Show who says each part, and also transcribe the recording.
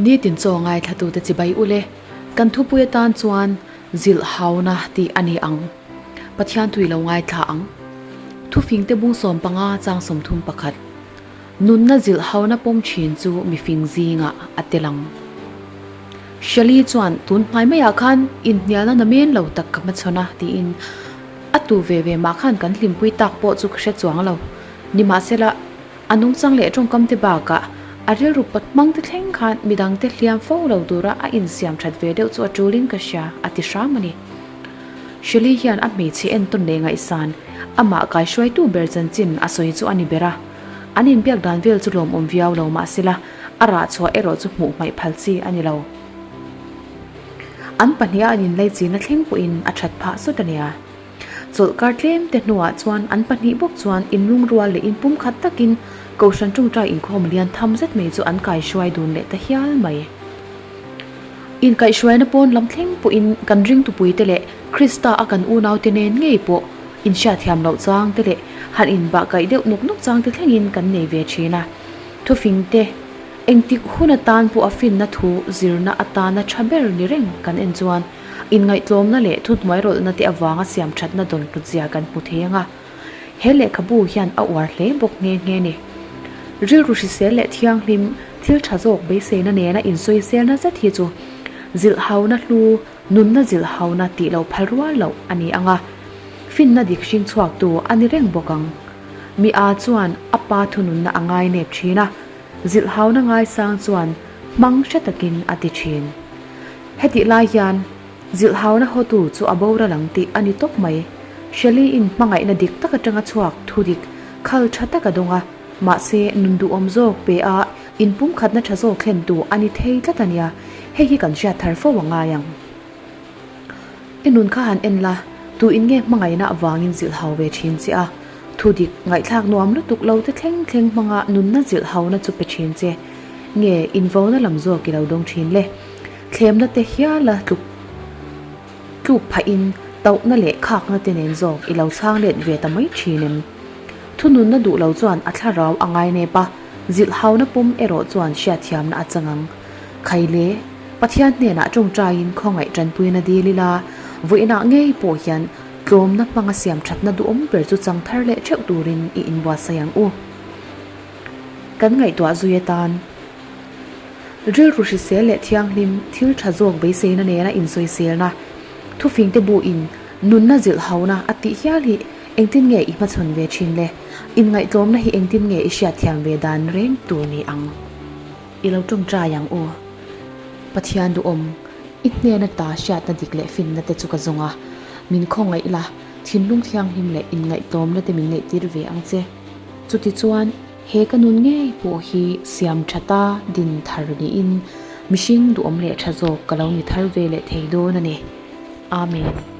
Speaker 1: Nitin chaw ngaithlatute chibai ule, kan thupui atan chuan zilh hauna tih a ni ang. Pathian tui lo ngaithla ang. Thufingte bung 15 chang 31. Nunna zilh hauna pawm thin chu mifing zingah a tel ang. Shelley chuan tun hmai maiah khan inhnialna namen lo tak ka hmachhawn a tiin a tu ve ve mah khan kan hlimpui tak pawh chu ka hre chuang lo. Nimahsela, a nungchang leh tawngkam te bakah a rilru pawt hmang te thleng khan midangte hliam fo lo tura a insiam that ve deuh chu a tulin ka hria a ti hram a ni. Shelley hian a hmeichhe entawn leh ngaihsan amah kaihruaitu ber chanchin a sawi chu a ni ber a. An inbiak dan vel chu lawmawm viau lo mahsela a rah chhuah erawh chu hmuh hmaih phal chi a ni lo. An pahniha an inlaichina thleng pawhin a that phah sawt a nia. Chawlhkar tlem te hnuah chuan an pahnih bawk chuan inlungrual leh inpumkhat takin Kohhran tawngtai inkhawm lian tham zet mai chu an kaihruai dun leh ta hial mai. Inkaihhruaina pawn lam thleng pawhin kan ringtupuite leh Krista a kan unaute nen ngei pawh inhriatthiam loh chang te leh han inbahkaih deuh nuk nuk chang te thlengin kan nei ve thin a. Thufingte, engtik hun atan pawh a finna thu zirna atana tha ber ni reng kan en chuan inngaihtlawmna leh thuhnuairawlhna te avanga siam thatna dawn hlutzia kan hmu thei ang a. He lehkhabu hian a uar hle bawk nghe nghe ni. Rilru hrisel leh thianghlim thil tha zawk beiseina nena insawiselna zet hi chu zilhhauna hlu, nunna zilhhauna tih lo phal rual loh a ni ang a, finna dik hring chhuaktu a ni reng bawk ang. Mi a chuan a pa thununna a ngai nep thin a, zilhhauna ngaisang chuan hmang hre takin a ti thin. Hetih lai hian zilhhauna hawtu chu a boral ang tih a ni tawp mai. Shelley-in hmangaihna dik tak atanga chhuak thu dik khal tha tak a dawng a, mahse nun duhawm zawk pe a inpumkhatna tha zawk thlentu a ni thei tlat a nia, hei hi kan hriat thar fo a ngai ang. I nun kha han en la, tu in nge hmangaihna avangin zilh hau ve thin che a, thu dik ngaihthlak nuam lutuk lo te thleng thleng hmanga nunna zilh hauna chu pe thin che nge invona lam zawk i lo dawng thin le. Thlemna te hiala tluk tluk phahin tauhna leh khakna te nen zawk i lo chhang let ve ta mai thin em? Thununna duh lo chuan a thlarau a ngai nep a, zilh hauna pawm erawh chuan hriatthiamna a chang ang. Khaile, Pathian hnenah tawngtaiin khawngaih tanpuina dil ila, vawiinah ngei pawh hian tlawmna hmanga siam thatna duhawm ber chu chang thar leh theuh turin i inbuatsaih ang u. Kan ngaihtuah zui atan rilru hrisel leh thianghlim thil tha zawk beiseina nena insawiselna, thufingte buin nunna zilh hauna a tih hial hi engtin nge i hmachhawn ve thin le? Inngaihtlawmna hi engtin nge i hriatthiam ve dan reng tur ni ang? I lo tawngtai ang u. Pathian duhawm, i hnen ata hriatna dik leh finna te chu ka zawng a, min khawngaih la, thinlung thianghlim leh inngaihtlawmna te min neihtir ve ang che. Chutichuan, he ka nun ngei pawh hi siam thata din thar niin mihring duhawm leh tha zawk ka lo ni thar ve leh thei dawn a ni. Amen.